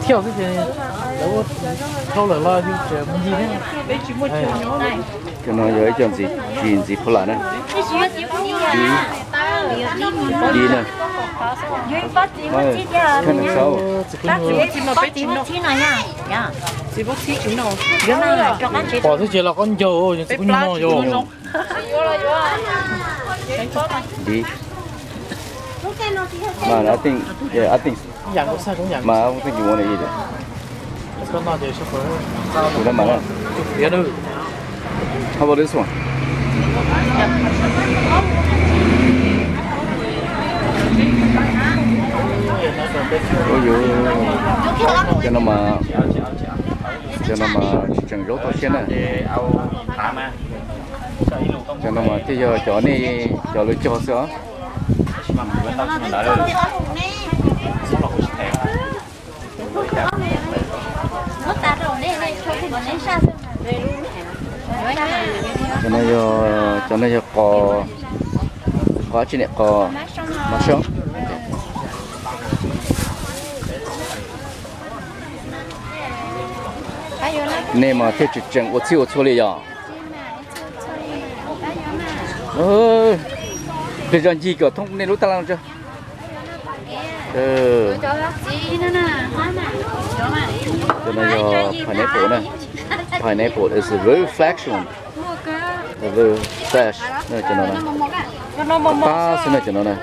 Thiaj xwb ces lawv ua dhau lawm los yus tseem mus ncig thiab. Cov no yog ib co ntxiv, tsis ntxiv phuj lam na. Dib, dib na. Pom thiab ces los koj ncaug, yog txiv kuj nyuj no yog. Dib. Mas I think, yeah, I think, mas I don't think you want to eat it. How about this one? Ui yuj, cov no mas, cov no mas tsis tseem zaub tau siab na. Cov no mas thiaj yog cov nej, cov lawv cog xwb os. Cov no yog, cov no yog qos, qos tsis niam qos, mov soob. Nej mas thiaj tsis tseem ua txhij ua txhua li yog. Plig zog ncig kom thoob nej lub taj laj tso. Cov no yog pineapple na. Pineapple is a very fresh one. Very fresh na cov no na. Qab qab xwb na cov no na.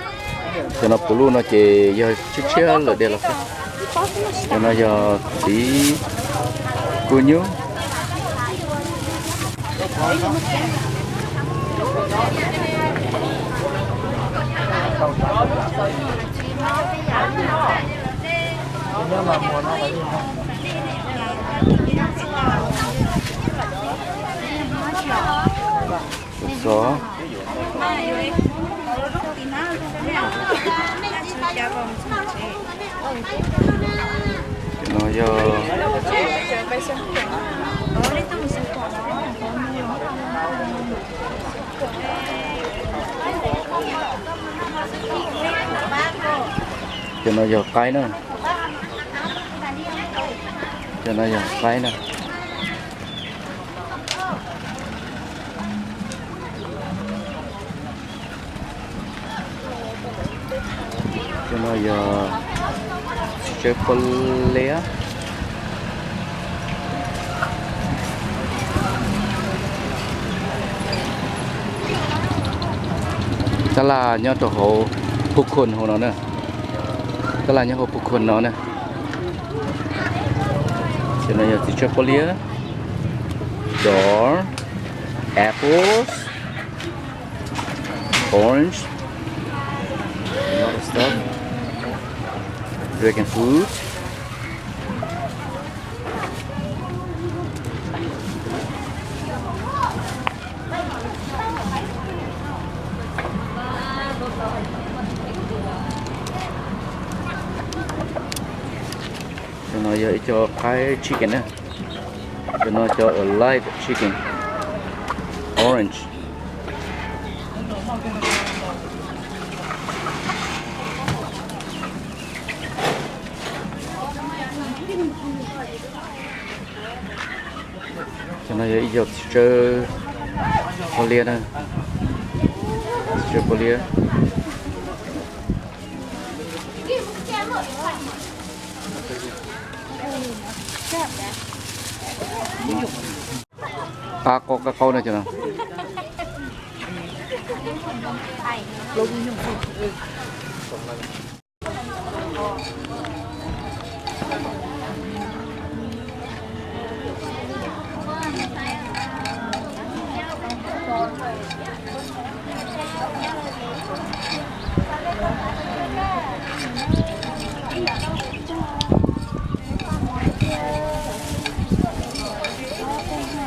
Cov no puv luj no ces yog tshiab tshiab lawm diav los xwb. Cov no yog txiv kuj nyuj. Xov. Cov no yog, cov no yog qaib na. Cov no yog qaib na. Cov no yog txiv tsawb pob liab. Tab laj nyob rau hauv pub khun hauv no na. Tab laj nyob hauv pub khun no na. Cov no yog txiv tsawb pob liab, door, apples, orange, a lot of stuff, dragon fruit. Cov no yog ib co qaib chicken na. Cov no cov alive chicken. Orange. Cov no yog ib co txiv tsawb pob liab na. Txiv tsawb pob liab. Qab qaub qab qaub na cov no.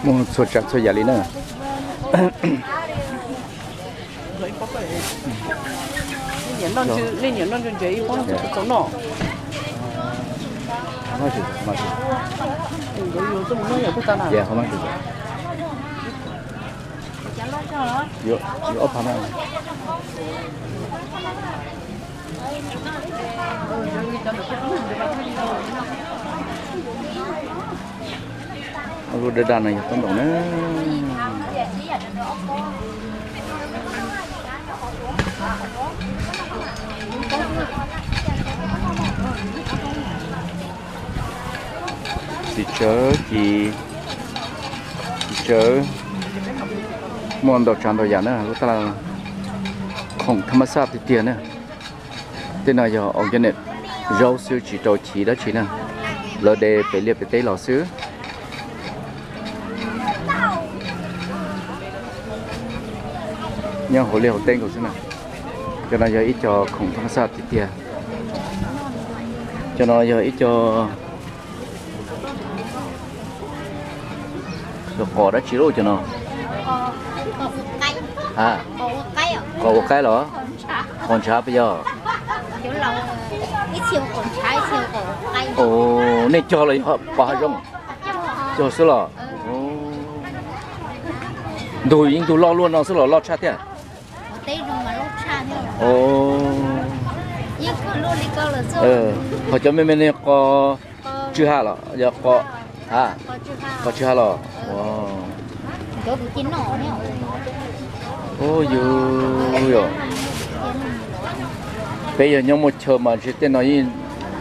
Muaj txhua tsav txhua yam li na. Nej niam noj ntse ib pob no txaus noj. Yuav ob phav na. Lub daj daj no yog tob ntoos na. Txiv tsawb ci, txiv tsawb muaj ntau tsav ntau yam na, lub taj laj khoom thab mab xaj tiag tiag na. Tej no yog organic zaub xwb tsis rau chiv dab tsi na, lawv de pem liaj pem teb los xwb. Nyob hauv liaj hauv teb nkaus xwb na. Cov no yog ib co khoom thab mab xaj tiag tiag. Cov no yog ib co qos dab tsi lauj cov no? Qos ua qaib los? Qos ntshav puas yog? Nej cog los yog pov hav zoov? Cog xwb los? Ntug yeej ntug loj luaj no xwb los loj tshaj thiab? Qhov cov me me no qos tswj ha los yog qos, qos tswj ha los? Yus, peb yog nyob muaj chaw mas ntshe tej no yeej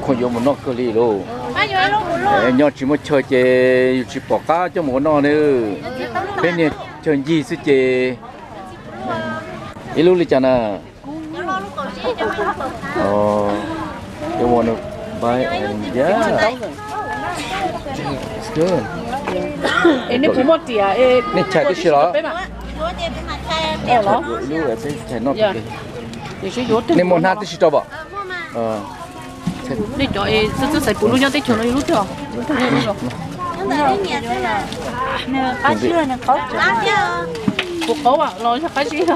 khuam yuav mus noj kawg li lauj. Nyob tsis muaj chaw ces yus tsis pom qab coj mus ua noj ne. Peb niag chaw ncig xwb ces ib lub li cas na? Nej chais tib si los? Nej muaj hnab tib si rau pom? Nej cov es xwb xaiv puv lub nyob teb chaws no yog lub twg? Puv qaub los yog qab zib?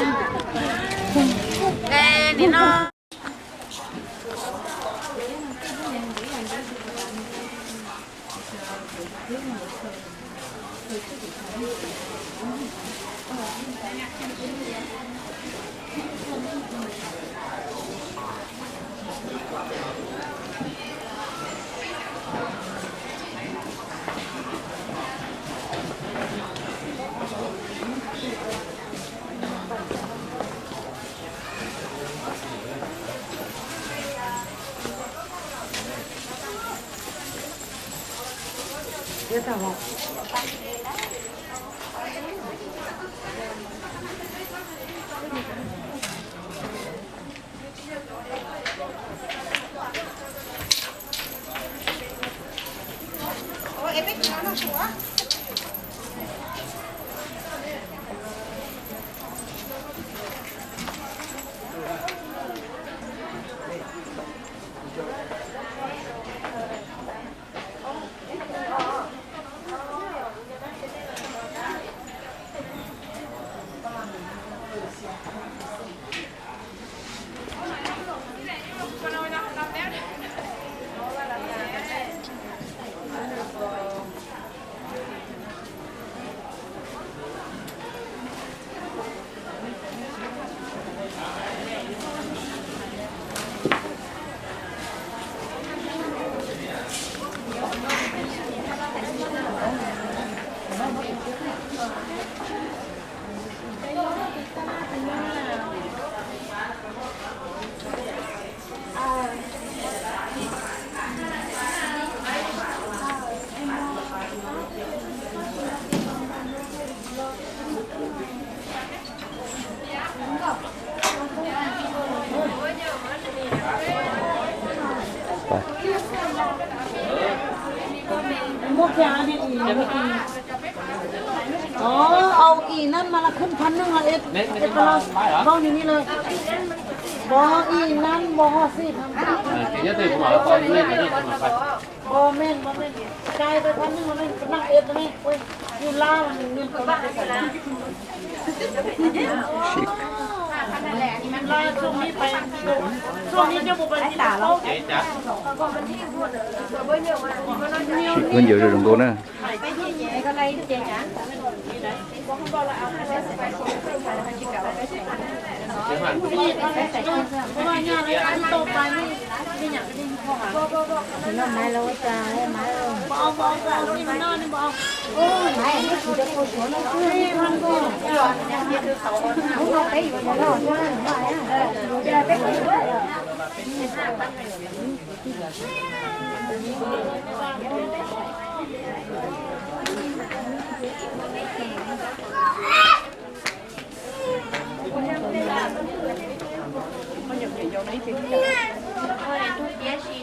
Au ib nab mas los khwb phav neej los es, es los npaum li no lawm. Npaum ib nab npaum xij phav neej. Npaum me, npaum me, cai phav neej los me, phav neej es me, yus lab los me, lab txog me pais, txog me coj mus pais. Sib kub ncaws zoo zoo nkauj na. Kwv tij Hmoob Mes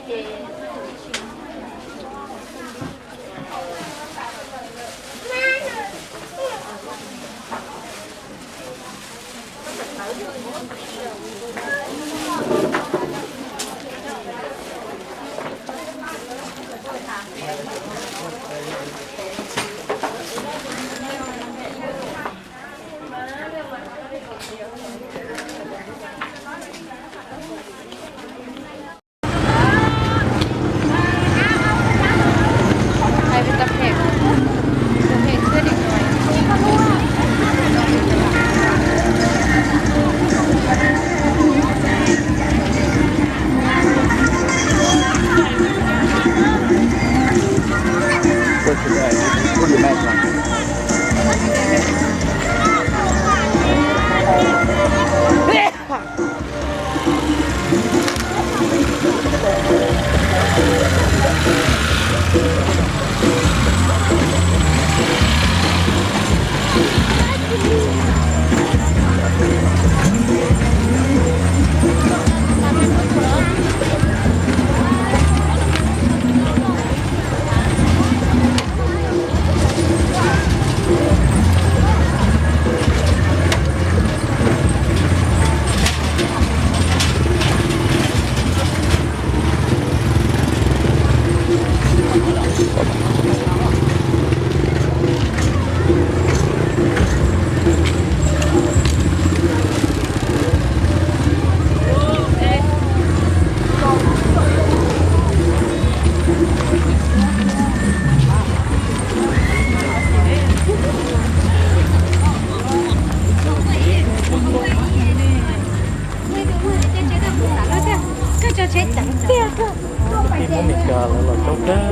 Kas lawv los coob kawg,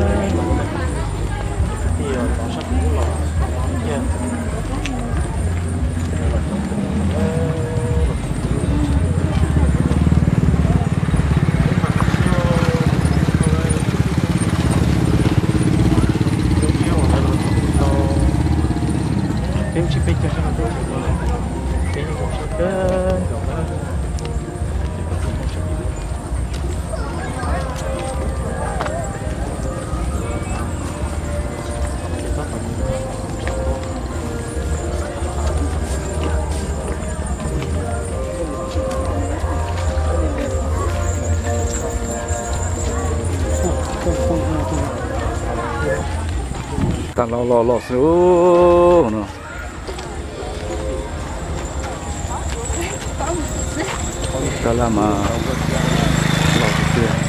kwv tij los sab los kiag. Peb ua tsis peb caug sab no, peb yeej zoo siab kawg nkaus na. Tas los los los xwb no. Tab laj mas los tiag.